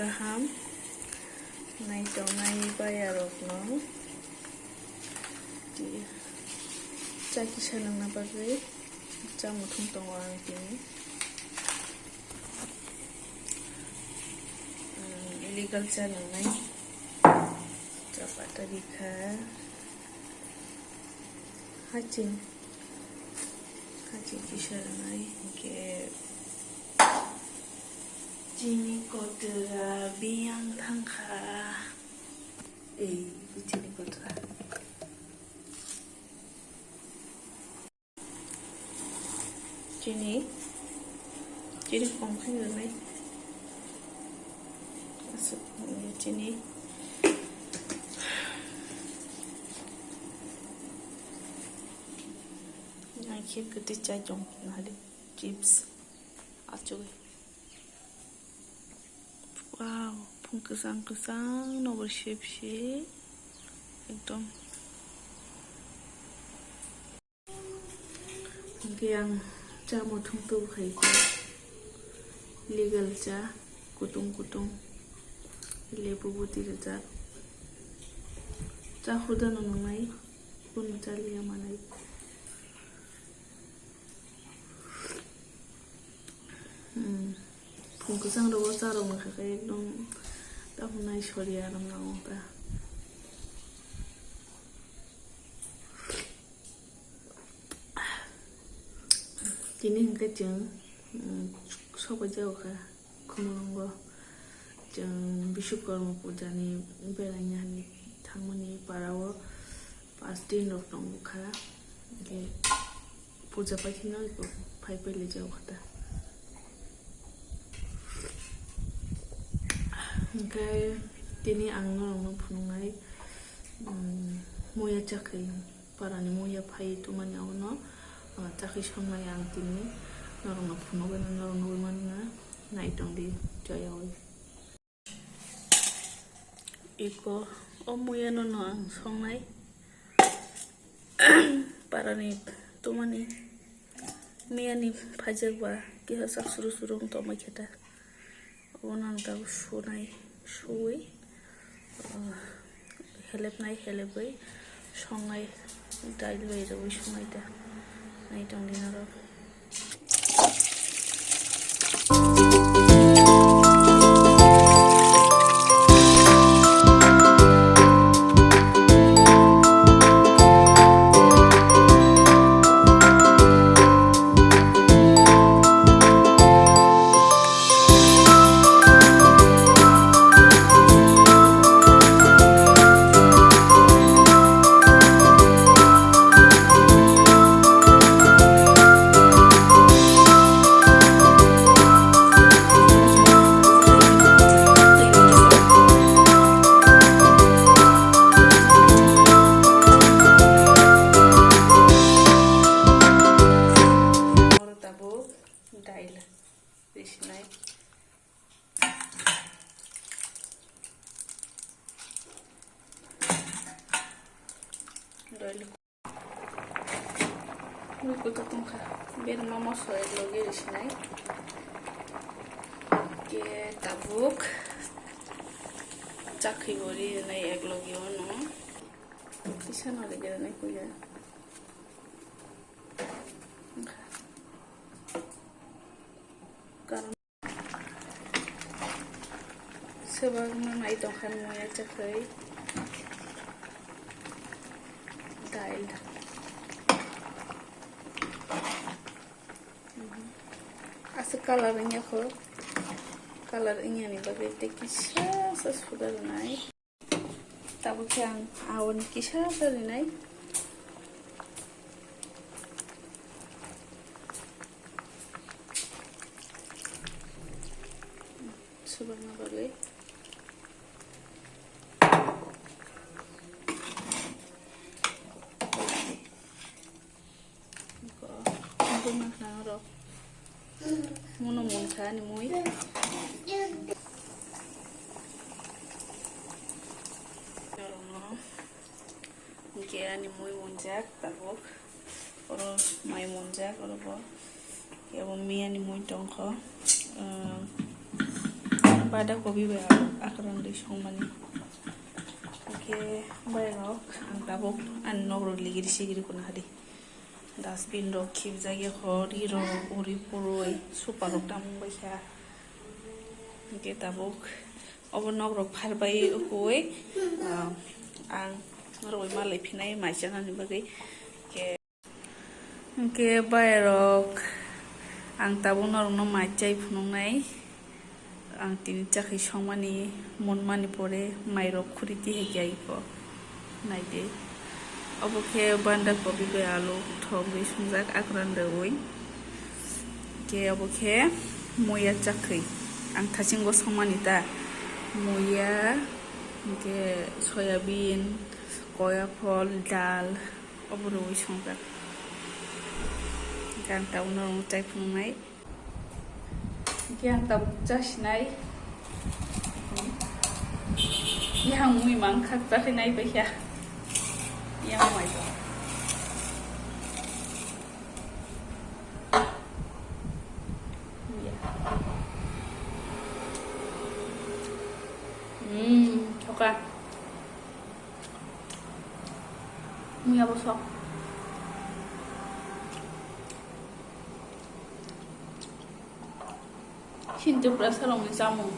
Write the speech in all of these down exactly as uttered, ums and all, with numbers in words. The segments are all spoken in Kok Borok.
Kaham naitongnai bayarokno twi cha kisa nangna bagwi cha muthung tongo ang tini. Ang illegal cha nangnai. Cha pata rikha. Haching. Haching kisa rwnai hinkhe chini kotora biyang thangkha. Ei, chini kotora. Chini, chini kom khe rwnai. Aswk, chini. Ang khe kwtwi chai tong nahadi chips achugwi. Wow, phung kwchang kwchang nobo sip sip ekdom. Hwnkhe ang cha muthung tubu khai khe legal cha kutung kutung lebu bwtwi rijak cha hudano nwngnai bono cha liya manai. Hmm. Phung kwchang rogo cha rok wngkha khe ekdom tabuk nai soriya rok nango ta. Tini hwnkhe chwng, um, sobai jago kha Khumulwngo. Chwng Biswakarma puja ni beraina hinwi thangmani para o pas din rok tongo kha. Hwnkhe puja pai kheno eko phai pai lai jago kha ta. Hwnkhe tini ang norokno phunuknai, um, muya chakri. Parani muya phai tongmani abono, ah, chakri songnai ang tini norokno phunugwi, norok nugwi mano na, naitongdi joyaui. Iko o muyano no ang songnai. Parani tongmani miyani phaijak ba kisa sak suru suru wng tongma khe ta. Obono ang tabuk sunai, suwi, ah, helepnai, helepwi songnai, dail bai rwui songnai ta. Naitongdi norok. Oro tabuk dail risinai. Dail. Mui kutu tongkha. Berma mosla eklogi risinai. Ke tabuk chakhi bo rinai eklogi ono. Kisa no rigirinai puila. Wngkha. Karon Swbakno nai tongkha muya chakri. Dail. Aswk colour wngya kho. Colour wngyani bagwi tei kisa sa suda rwnai. Tabuk khe ang aboni kisa sa rinai. Subakna bagwi. Iko, iko makhna oro. Muno munkha ani mui. Oro no. Hingke ani mui munjak tabuk. Oro mai munjak, oro bo. Abo miyani mui tongkho. Ah, Bada kobi bai alu akran rwi songmani. Hwnkhe bairok ang tabuk ani nokrok ligiri sigiri kuna hadi. Dustbin rok khibjak ya kho, ri rok uri purui, super rok tamung bai kha. Hwnkhe tabuk obo nokrok phar bai ukui, ah, ang norok bai malai phinai mai chanani bagwi. Hwnkhe Hwnkhe bayarok, ang tabuk norokno mai chai phunuknai. Ang tini chakhwi songmani, munmani pore mairok khuri tihai khe aiko. Naidi. Obo khe banda kobi bai alu thok bai songjak akran rwui. Hwnkhe obo khe muya chakhwi. Ang thasingo songmani ta. Muya, hwnkhe soyabin, koya phol, dal. Obo rwui songjak. Hwnkhe ang tabuk norokno chai phunuknai. Hwnkhe ang tabuk chasinai. Yang mui mang khak chakhe nai bai kha. Yang mai. Hmm, thoka. Muya bosok. Chini Tripura salongni chamung.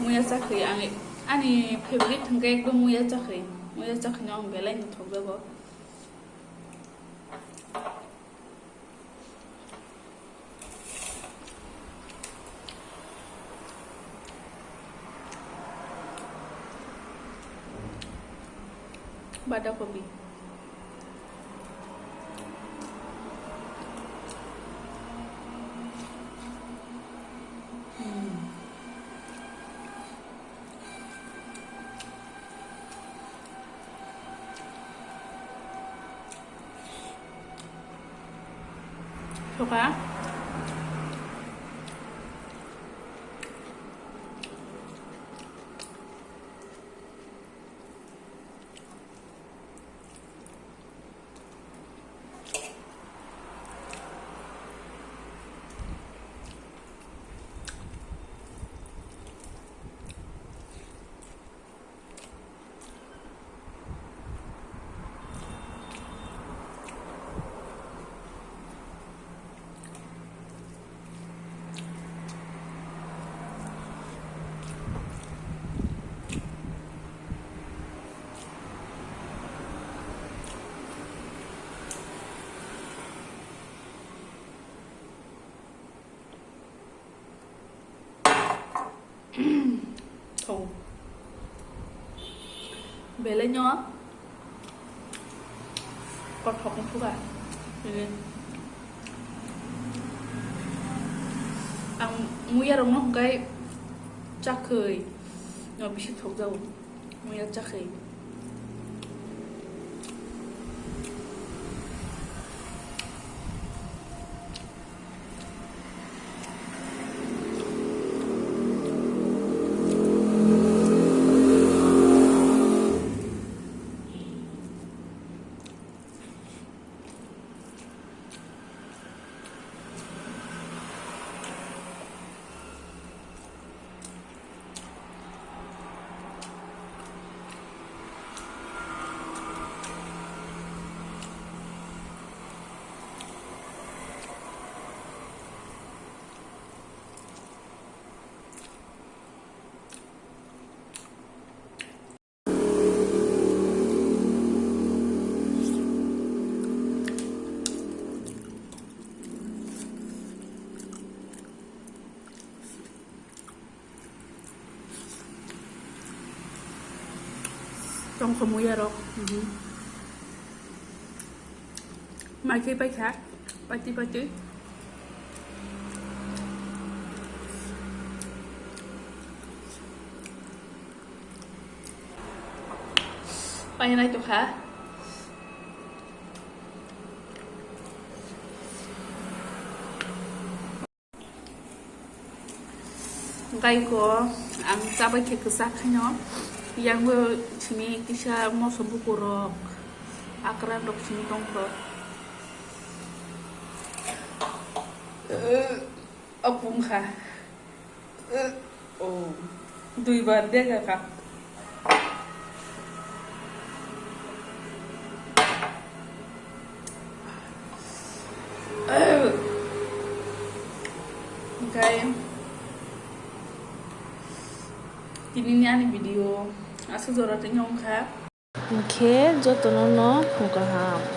Muya chakhwi ang, ani favorite hwnkhe ekdom muya chakhwi. Muya chakhwino ang belai no thokjago. Bada kobi. Hmm. Thoka. Thau. Belai no kothok wngkha ba. Ini. Ang muya rok no hwnkhe chakhwi no bisi thokjago. Muya chakhwi. Tongkha muya rok. Mhm. Mai khe paikha, pati pati. Painai tongkha. Gaiko ang chabai khe kwchak khaino, yang bo simi kisa moso bukurok, akran rok simi tongkho. Apung kha. Oh, duibar dega kha. Oke. Tinini ani video aswk jora twi wngkha. Hwnkhe jotono no phung kaham.